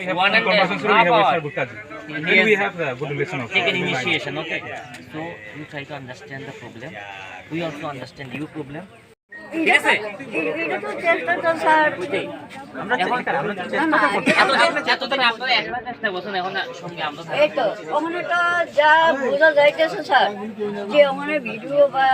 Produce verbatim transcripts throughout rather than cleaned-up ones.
We have one and a half hour. He has taken initiation, okay? So you try to understand the problem. We also understand your problem. ঠিক আছে? এটা তো চেষ্টা তো স্যার। আমরা এখন চেষ্টা, আমরা তো চেষ্টা করছি। এতদিন, এতদিন আপনারা একলা চেষ্টা করছেন, এখন সঙ্গে আমরা এই তো, ওখানে তো যা বোঝা যাইতেছে স্যার, যে ওখানে ভিডিও বা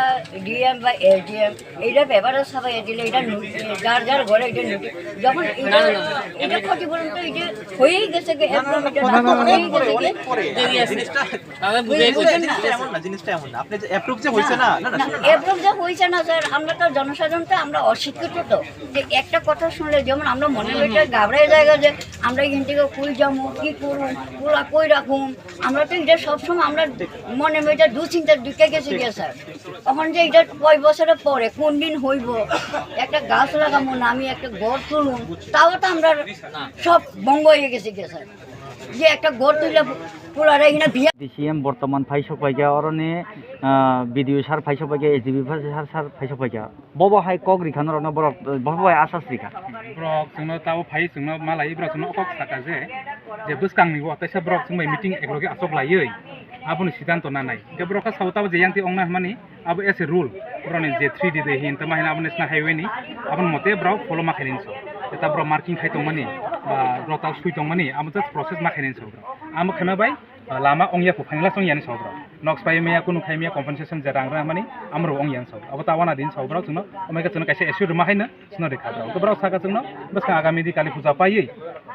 ডিএম বা এডিএম, এটা পেপারে ছাপাইয়া দিলে, এটা নো-, যার যার ঘরে এটা নোটিশ। যখন এটা, না, না, না, না। এটা ক্ষতিপূরণ তো এটা হয়েই গেছে কি, না, না, না, অ্যাপ্রুভ এটা না, না, না, না, হয়েই গেছে কি। দেরি আছে। জিনিসটা, তাহলে বুঝে বুঝে গেছে। জিনিসটা এমন না, জিনিসটা এমন না। আপনি যে অ্যাপ্রুভ যে হয়েছে না, না, না, না, শুনুন। অ্যাপ্রুভ যে হয়েছে না স্যার, আমরা তো জনসাধারণ তো আমরা অশিক্ষিত তো। যে একটা কথা শুনলে যেমন আমরা মনে হয় যে ঘাবড়ে যায় যে আমরা এখান থেকে কই যাবো, কি করবো, পোলা কই রাখুম, আমরা তো এটা সবসময় আমরা মনে হয় এটা দুশ্চিন্তার দিকে গেছে গিয়া স্যার। এখন যে এটা কয় বছরের পরে কোন দিন হইব, একটা গাছ লাগাবো না আমি একটা ঘর তুলুম, তাও তো আমরা সব বন্ধ হয়ে গেছে গিয়া স্যার। যে একটা ঘর তুলে পোলারে এখানে বিয়া ডিসিএম বর্তমান ফাইসক পাইকা, অরনে, আহ, বিডিও স্যার ফাইসক পাইকা, এসডিপি স্যার, স্যার ফাইসক পাইকা। Bobo hai kok rikha norokno borok, bobo hai asas rikha. Borok chwngno tabo phai chwngno malai borok chwngno kok saka je, je bwskangni o teisa borok chwngbai meeting eklogi asok laiwi aboni siddhanto nanai. Hingke borok kha sao tabo je yang twi ongna hwnmani abo as a rule borokni je three D de hin tamo hin abo national highway ni aboni mote borok follow ma khainani so. Eta borok marking khai tongmani ba rota sui tongmani abo just process ma khainani so borok. Amo kheno bai lama ongya kho, final ongya ni sobra. Noks pai maya kunu khai maya compensation je rang rang mani amro ongya ni sobra. Abo ta wana din sobra chwngno, omega chwngno kaisa issue rwma haino chwngno rikha bro. To bro saka chwngno, bwskang agami di Kali Puja paiwi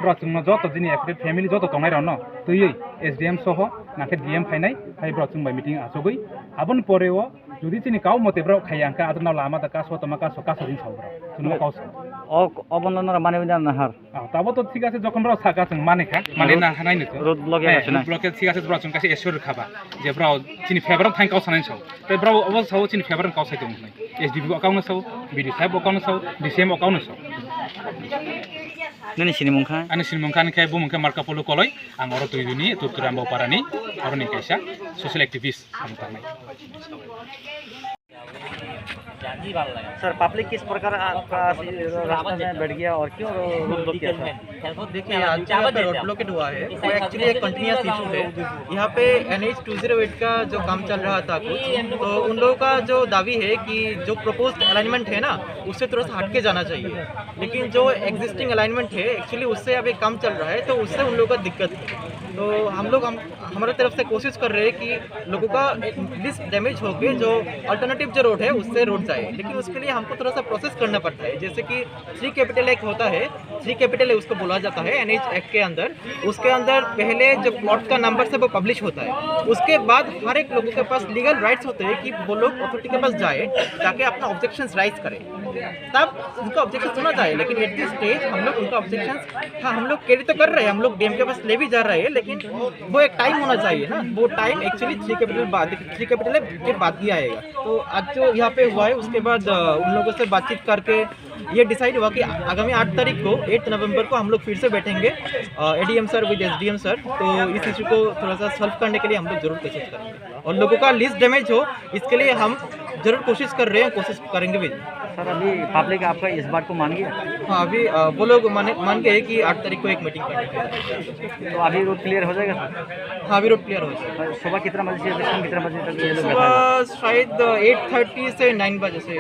bro chwngno joto jini affected family joto tongnai rokno twiwi S D M soho nangkhe D M phainai, hai bro chwng bai meeting achugwi. Aboni pore o jodi chini kau mote bro khaiya hwnkhe adrno lama da kaso toma kaso kaso din sobra. Chwngno kaso. O, obono nora mani bida nahar. Ah, tabo to thik ase, jokhon borok saka chwng mani kha, mani road, na hanai no to. Road block eh, ya road block thik ase, borok chwng kaisa assure kha ba je borok chini favor thang kau sanai sao. Tei borok obo sao chini favor kau sai tong nai. S D P bo kau no sao, B D saheb bo kau no sao, D C M bo kau no sao. Nini sini mung kha? Ani sini mung kha ni khe bo mung kha Markapolo Koloi, ang oro Tuiduni, Turturam Bauparani, oro ni kaisa social activist ang tangnai. Sir, public किस प्रकार आपका रास्ता में बैठ गया और क्यों रो-, रोक किया था? देखिए, आज यहाँ पे रोड ब्लॉकेट हुआ है, वो एक्चुअली एक कंटिन्यूअस इशू है। यहाँ पे N H two zero eight का जो काम चल रहा था कुछ, तो उन लोगों का जो दावी है कि जो प्रपोज्ड अलाइनमेंट है ना, उससे थोड़ा सा हट के जाना चाहिए। लेकिन जो एग्जिस्टिंग अलाइनमेंट है, एक्चुअली उससे अभी काम चल रहा है, तो उससे उन लोगों का दिक्कत है। तो हम लोग, हम, हमारे तरफ से कोशिश कर रहे हैं कि लोगों का एटलीस्ट डैमेज होके जो अल्टरनेटिव जो रोड है उससे रोड जाए, लेकिन उसके लिए हमको थोड़ा सा प्रोसेस करना पड़ता है। जैसे कि थ्री कैपिटल एक होता है, थ्री कैपिटल उसको बोला जाता है एनएच एक्ट के अंदर। उसके अंदर पहले जो प्लॉट का नंबर से वो पब्लिश होता है, उसके बाद हर एक लोगों के पास लीगल राइट्स होते हैं कि वो लोग अथॉरिटी के पास जाए, जाके अपना ऑब्जेक्शंस राइज करें। तब उनका ऑब्जेक्शन सुना जाए, लेकिन एट दिस स्टेज हम लोग उनका ऑब्जेक्शन, हाँ, हम लोग कैरी तो कर रहे हैं, हम लोग डीएम के पास ले भी जा रहे हैं, लेकिन वो एक टाइम होना चाहिए ना। वो टाइम एक्चुअली थ्री कैपिटल बाद, थ्री कैपिटल के बाद ही आएगा। तो आज जो यहाँ पे हुआ है, उसके बाद अ, उन लोगों से बातचीत करके ये डिसाइड हुआ कि आगामी आठ तारीख को, एट नवंबर को हम लोग फिर से बैठेंगे ADM sir with SDM sir. तो इस इशू को थोड़ा सा सॉल्व करने के लिए हम लोग जरूर कोशिश करेंगे। और लोगों का लीस्ट डैमेज हो, इसके लिए हम जरूर कोशिश कर रहे हैं, कोशिश करेंगे भी। सर, अभी पब्लिक आपका इस बात को मान गया? हाँ, अभी अ, वो लोग माने, मान गए कि आठ तारीख को एक मीटिंग करनी है। तो अभी रोड क्लियर हो जाएगा सर? हाँ, अभी रोड क्लियर हो जाएगा। सर, सुबह कितना बजे से शाम कितना बजे तक ये लोग बैठा है? सुबह शायद एट थर्टी से नाइन बजे से।